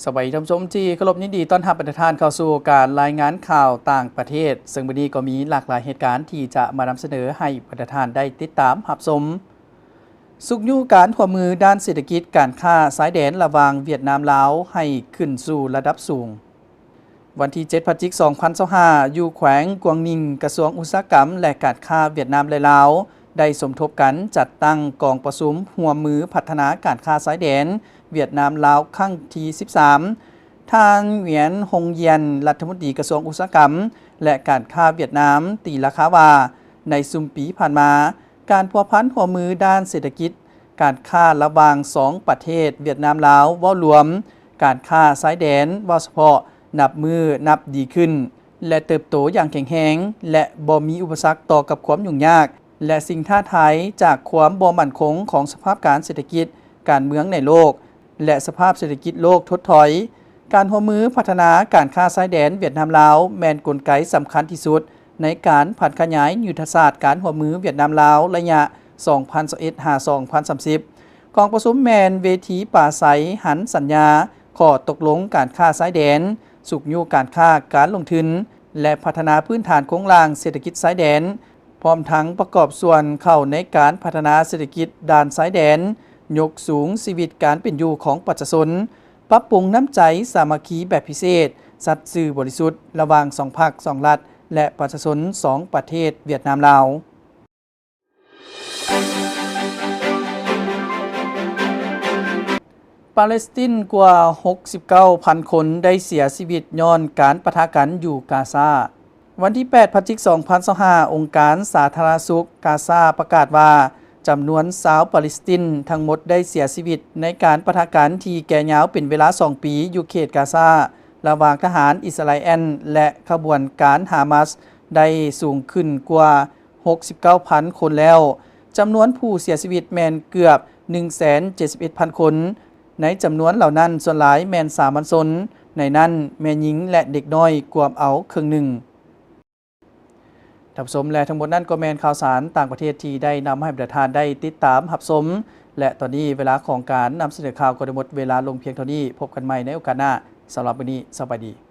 ສະບາຍດີທ່ານຜູ້ຊົມທີ່ເຄົາລົບ, ຍິນດີຕ້ອນຮັບບັນດາທ່ານເຂົ້າສູ່ການລາຍງານຂ່າວຕ່າງປະເທດ, ເຊິ່ງມື້ນີ້ກໍມີຫຼາກຫຼາຍເຫດການທີ່ຈະມານຳສະເໜີໃຫ້ບັນດາທ່ານໄດ້ຕິດຕາມຮັບຊົມ. ຊຸກຍູ້ການຮ່ວມມືດ້ານເສດຖະກິດການຄ້າຊາຍແດນລະຫວ່າງຫວຽດນາມລາວໃຫ້ຂຶ້ນສູ່ລະດັບສູງ. ວັນທີເຈັດ ພະຈິກ ສອງພັນຊາວຫ້າ ຢູ່ແຂວງກວາງນິງ, ກະຊວງອຸດສາຫະກຳ ແລະ ການຄ້າຫວຽດນາມ ແລະ ລາວ ໄດ້ສົມທົບກັນຈັດຕັ້ງກອງປະຊຸມຮ່ວມມືພັດທະນາການຄ້າຊາຍແດນຫວຽດນາມລາວຄັ້ງທີສິບສາມ. ທ່ານ ຫວຽນ ຫົງຢຽນ ລັດຖະມົນຕີກະຊວງອຸດສາຫະກຳ ແລະ ການຄ້າຫວຽດນາມ ຕີລາຄາວ່າ ໃນຊຸມປີຜ່ານມາ, ການພົວພັນຮ່ວມມືດ້ານເສດຖະກິດ ການຄ້າລະຫວ່າງສອງປະເທດຫວຽດນາມ-ລາວເວົ້າລວມ, ການຄ້າຊາຍແດນເວົ້າສະເພາະ ນັບມື້ນັບດີຂຶ້ນ ແລະ ເຕີບໂຕຢ່າງແຂງແຮງ ແລະ ບໍ່ມີອຸປະສັກຕໍ່ກັບຄວາມຫຍຸ້ງຍາກ ແລະ ສິ່ງທ້າທາຍຈາກຄວາມບໍ່ໝັ້ນຄົງຂອງສະພາບການເສດຖະກິດ, ການເມືອງໃນໂລກ ແລະ ສະພາບເສດຖະກິດໂລກທົດຖອຍ. ການຮ່ວມມືພັດທະນາການຄ້າຊາຍແດນຫວຽດນາມ-ລາວ ແມ່ນກົນໄກສຳຄັນທີ່ສຸດ ໃນການຜັນຂະຫຍາຍຍຸດທະສາດການຮ່ວມມືຫວຽດນາມ-ລາວ ໄລຍະ ສອງພັນຊາວເອັດ ຫາ ສອງພັນສາມສິບ. ກອງປະຊຸມແມ່ນເວທີປາໄສຫັນສັນຍາຂໍ້ຕົກລົງການຄ້າຊາຍແດນ, ຊຸກຍູ້ການຄ້າ, ການລົງທຶນ ແລະ ພັດທະນາພື້ນຖານໂຄງລ່າງເສດຖະກິດຊາຍແດນ, ພ້ອມທັງປະກອບສ່ວນເຂົ້າໃນການພັດທະນາເສດຖະກິດດ່ານຊາຍແດນ, ຍົກສູງຊີວິດການເປັນຢູ່ຂອງປະຊາຊົນ, ປັບປຸງນ້ຳໃຈສາມັກຄີແບບພິເສດ, ສັດຊື່ບໍລິສຸດ ລະຫວ່າງສອງພັກ, ສອງລັດ ແລະ ປະຊາຊົນສອງປະເທດຫວຽດນາມ-ລາວ. ປາເລສຕິນກວ່າຫົກສິບເກົ້າພັນຄົນໄດ້ເສຍຊີວິດຍ້ອນການປະທະກັນຢູ່ກາຊາ. ວັນທີແປດ ພະຈິກ ສອງພັນຊາວຫ້າ ອົງການສາທາລະນະສຸກກາຊາປະກາດວ່າ ຈຳນວນຊາວປາເລສຕິນທັງໝົດໄດ້ເສຍຊີວິດໃນການປະທະກັນທີ່ແກ່ຍາວເປັນເວລາສອງປີຢູ່ເຂດກາຊາ ລະຫວ່າງທະຫານອິດສະຣາແອນ ແລະ ຂະບວນການຮາມາສ ໄດ້ສູງຂຶ້ນກວ່າຫົກສິບເກົ້າພັນຄົນແລ້ວ. ຈຳນວນຜູ້ເສຍຊີວິດແມ່ນເກືອບໜຶ່ງແສນເຈັດສິບເອັດພັນຄົນ. ໃນຈຳນວນເຫຼົ່ານັ້ນ ສ່ວນຫຼາຍແມ່ນສາມັນຊົນ, ໃນນັ້ນແມ່ຍິງ ແລະ ເດັກນ້ອຍກວມເອົາເຄິ່ງໜຶ່ງ. ທ່ານຜູ້ຊົມ ແລະ ທັງໝົດນັ້ນກໍແມ່ນຂ່າວສານຕ່າງປະເທດທີ່ໄດ້ນຳມາໃຫ້ບັນດາທ່ານໄດ້ຕິດຕາມຮັບຊົມ ແລະ ຕອນນີ້ເວລາຂອງການນຳສະເໜີຂ່າວກໍໄດ້ໝົດເວລາລົງພຽງເທົ່ານີ້. ພົບກັນໃໝ່ໃນໂອກາດໜ້າ. ສຳລັບມື້ນີ້ ສະບາຍດີ.